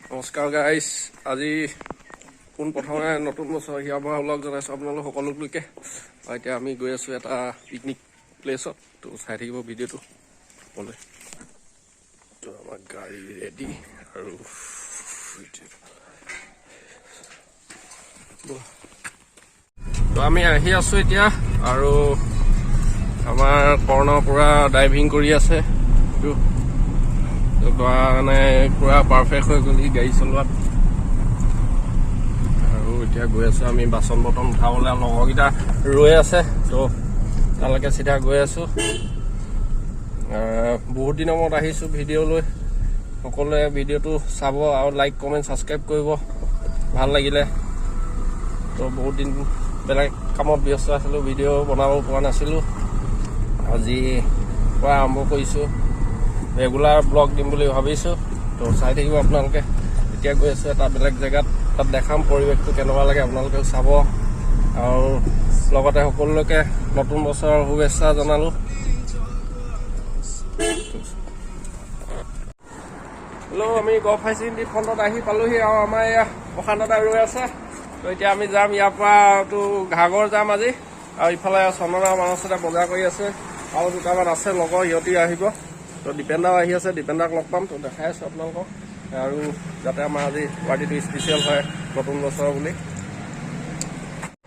নমস্কাৰ গাইছ, আজি পোনপ্ৰথমে নতুন বছৰ হিয়াৰ পৰা ওলগ জনাইছোঁ আপোনালোক সকলোলৈকে। আৰু এতিয়া আমি গৈ আছোঁ এটা পিকনিক প্লেচত, তো চাই থাকিব ভিডিঅ'টো সকলোৱে। তো আমাৰ গাড়ী ৰেডি আৰু তো আমি আহি আছোঁ এতিয়া। আৰু আমাৰ কৰ্ণ পূৰা ড্ৰাইভিং কৰি আছে। এইটো মানে পূৰা পাৰফেক্ট হৈ গ'ল ই গাড়ী চলোৱাত। আৰু এতিয়া গৈ আছোঁ আমি বাচন বৰ্তন উঠাবলৈ, লগৰকেইটা ৰৈ আছে, তো তালৈকে চিধা গৈ আছোঁ। বহুত দিনৰ মূৰত আহিছোঁ ভিডিঅ' লৈ। সকলোৱে ভিডিঅ'টো চাব আৰু লাইক, কমেণ্ট, ছাবস্ক্ৰাইব কৰিব ভাল লাগিলে। তো বহুত দিন বেলেগ কামত ব্যস্ত আছিলোঁ, ভিডিঅ' বনাব পৰা নাছিলোঁ। আজি পৰা আৰম্ভ কৰিছোঁ, ৰেগুলাৰ ব্লগ দিম বুলি ভাবিছোঁ, তো চাই থাকিব আপোনালোকে। এতিয়া গৈ আছোঁ এটা বেলেগ জেগাত, তাত দেখাম পৰিৱেশটো কেনেকুৱা লাগে, আপোনালোকেও চাব। আৰু লগতে সকলোকে নতুন বছৰৰ শুভেচ্ছা জনালোঁ। হেল্ল', আমি গল্ফ হাই ছেকেণ্ডেৰী ফ্ৰণ্টত আহি পালোহি আৰু আমাৰ এয়া প্ৰশান্ত দা ৰৈ আছে। তো এতিয়া আমি যাম ইয়াৰ পৰা তো ঘাগৰ যাম আজি। আৰু ইফালে চন্দনা মানসতে বজাৰ কৰি আছে আৰু দুটামান আছে লগৰ, সিহঁতি আহিব। তো দীপেন দাও আহি আছে, দীপেন দাক লগ পাম, তো দেখাই আছোঁ আপোনালোকক। আৰু যাতে আমাৰ আজি পাৰ্টিটো স্পেচিয়েল হয় নতুন বছৰ বুলি।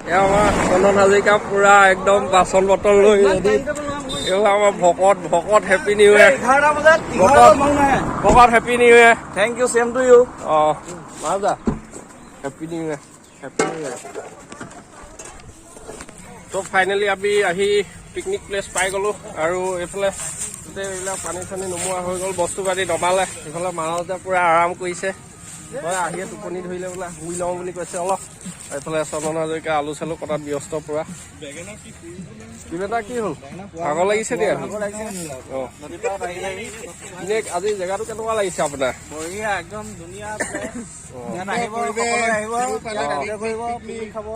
এয়া আমাৰ চন্দন হাজৰিকা পূৰা একদম বাচন বৰ্তন লৈ ৰেডি। এও আমাৰ ভকত, ভকত, হেপী নিউ ইয়েৰ। 11টা বজাত। ভকত, ভকত, happy new year. Thank you, same to you. অঁ মাজা, happy new year, happy new year. তো ফাইনেলি আমি আহি পিকনিক প্লেচ পাই গ'লোঁ। আৰু এইফালে গোটেই এইবিলাক পানী চানী নমোৱা হৈ গ'ল, বস্তু পাতি নমালে। এইফালে মানুহতে পূৰা আৰাম কৰিছে, হয় আহিয়ে টোপনি ধৰিলে বোলে, শুই লওঁ বুলি কৈছে অলপ। এইফালে চন্দন হাজৰিকা আলু চালু কটাত ব্যস্ত পূৰা। কিবা এটা কি হ'ল, ভাগৰ লাগিছে নেকি আজি? অঁ, এনেই আজি জেগাটো কেনেকুৱা লাগিছে আপোনাৰ? বঢ়িয়া, একদম ধুনীয়া place। ইয়াত আহিব, সকলোৱে আহিব, ইয়াত enjoy কৰিব, পিকনিক খাব।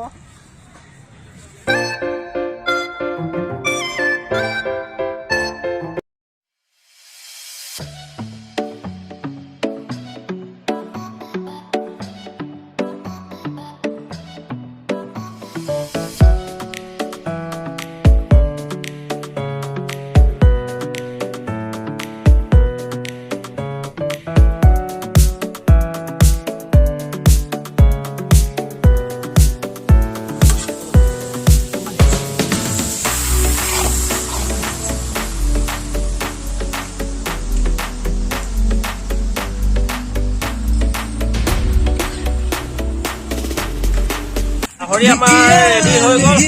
গাহৰি আমাৰ ৰেডি হৈ গ'ল।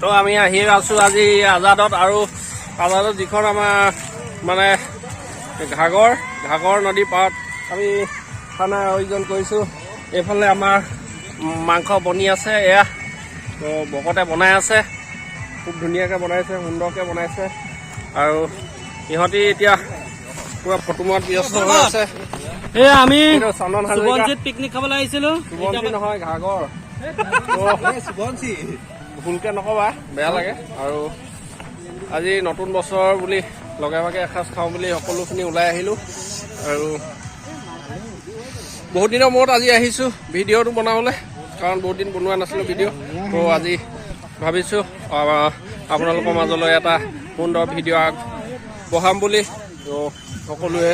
তো আমি আহি আছো আজি আজাদত। আৰু আজাদত যিখন আমাৰ মানে ঘাগৰ, ঘাগৰ নদী পাৰত আমি খানা আয়োজন কৰিছোঁ। এইফালে আমাৰ মাংস বনি আছে, এয়া তো বকতে বনাই আছে, খুব ধুনীয়াকৈ বনাইছে, সুন্দৰকৈ বনাইছে। আৰু ইহঁতি এতিয়া পূৰা ফটো মৰাত ব্যস্ত হৈ আছে। এই আমি এইটো চন্দন হাজৰিকা। সুবনশিৰিত পিকনিক খাবলৈ আহিছিলো। সুবনশিৰি নহয়, ঘাগৰ। ভুলকে নকবা, বেয়া লাগে। আৰু আজি নতুন বছৰ বুলি লগে ভাগে এসাঁজ খাওঁ বুলি সকলোখিনি ওলাই আহিলোঁ। আৰু বহুত দিনৰ মূৰত আজি আহিছোঁ ভিডিঅ'টো বনাবলৈ, কাৰণ বহুত দিন বনোৱা নাছিলোঁ ভিডিঅ'। তো আজি ভাবিছোঁ আপোনালোকৰ মাজলৈ এটা সুন্দৰ ভিডিঅ' আগবঢ়াম বুলি। তো সকলোৱে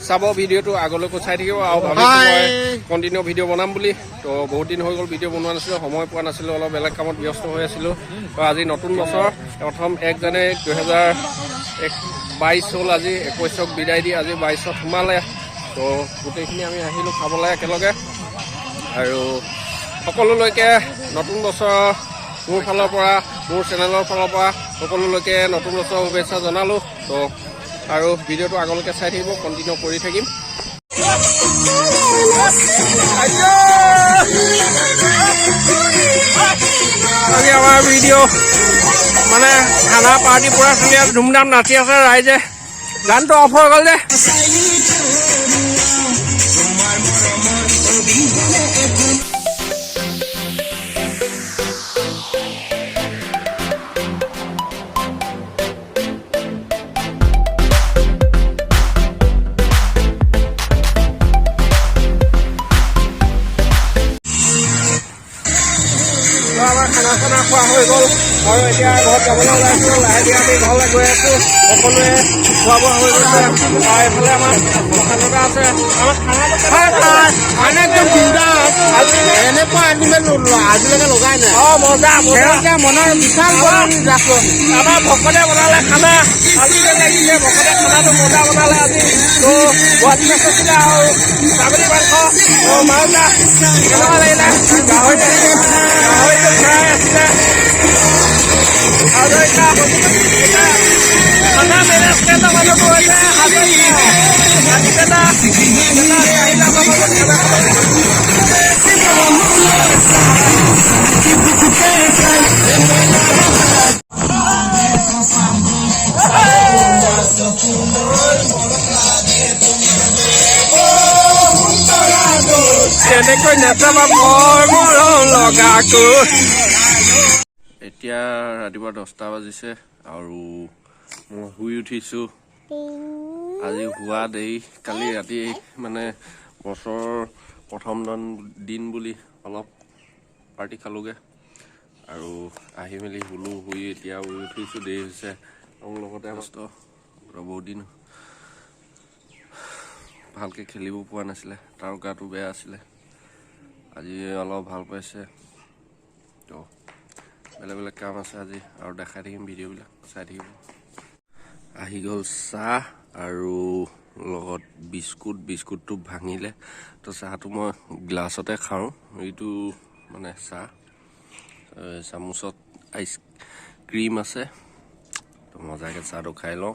চাব ভিডিঅ'টো, আগলৈকো চাই থাকিব। আৰু ভাবিছোঁ মই কণ্টিনিউ ভিডিঅ' বনাম বুলি। তো বহুত দিন হৈ গ'ল ভিডিঅ' বনোৱা নাছিলোঁ, সময় পোৱা নাছিলোঁ, অলপ বেলেগ কামত ব্যস্ত হৈ আছিলোঁ। তো আজি নতুন বছৰ প্ৰথম 1 জানুৱাৰী 2022 হ'ল। আজি 21ক বিদায় দি আজি 22ত সোমালে। তো গোটেইখিনি আমি আহিলোঁ খাবলৈ একেলগে। আৰু সকলোলৈকে নতুন বছৰ মোৰ ফালৰ পৰা, মোৰ চেনেলৰ ফালৰ পৰা সকলোলৈকে নতুন বছৰৰ শুভেচ্ছা জনালোঁ। তো আৰু ভিডিঅ'টো আগলৈকে চাই থাকিব, কণ্টিনিউ কৰি থাকিম। আজি আমাৰ ভিডিঅ' মানে খানা পাৰ্টি পূৰা চলি আছে, ধুমধাম নাচি আছে ৰাইজে। গানটো অফ হৈ গ'ল যে। খানা চানা খোৱা হৈ গ'ল আৰু এতিয়া ঘৰত যাবলৈ ওলাইছোঁ। লাহে ধীৰে আমি ঘৰলৈ গৈ আছোঁ। সকলোৱে খোৱা বোৱা হৈ গৈছে আৰু এইফালে আমাৰ প্ৰশান্ত আছে। আমাৰ খানাটো কেনেকুৱা? মানে একদম বিন্দাছ। এনেকুৱা এনিমেল আজিলৈকে লগাই নাই। অ, মজা মজা। সেউজীয়া মনৰ বিশাল বননি ৰাখো। আমাৰ ভকতে বনালে খানা আজি। লাগিছে ভকতে খানাটো মজা বনালে আজি। তো গুৱাহাটী মাছ আছিলে আৰু ছাগলী মাংস। তো মাউতা, কেনেকুৱা লাগিলে? গাহৰিটো ফ্ৰাই আছিলে। হাজৰিকা, খানা মেনেজ কৰা মানুহটো হৈছে হাজৰিকা। হাজৰিকা আহিলে আমাৰ মাজত খানা খাবলৈ। কেনেকৈ নাচাবা বৰ মৰম লগাকৈ। এতিয়া ৰাতিপুৱা 10টা বাজিছে আৰু মই শুই উঠিছোঁ। আজি শোৱা দেৰি। কালি ৰাতি মানে বছৰৰ প্ৰথম দিন বুলি অলপ পাৰ্টি খালোগৈ আৰু আহি মেলি শুলোঁ। শুই এতিয়া শুই উঠিছোঁ, দেৰি হৈছে। আৰু লগতে কষ্ট, বহুত দিন ভালকৈ খেলিব পৰা নাছিলে, তাৰ গাটো বেয়া আছিলে। আজি অলপ ভাল পাইছে। তো বেলেগ বেলেগ কাম আছে আজি আৰু দেখাই থাকিম, ভিডিঅ'বিলাক চাই থাকিব। আহি গ'ল চাহ আৰু লগত বিস্কুট। বিস্কুটটো ভাঙিলে, তো চাহটো মই গ্লাছতে খাওঁ। এইটো মানে চাহ চামুচত আইচ ক্ৰীম আছে। তো মজাকৈ চাহটো খাই লওঁ।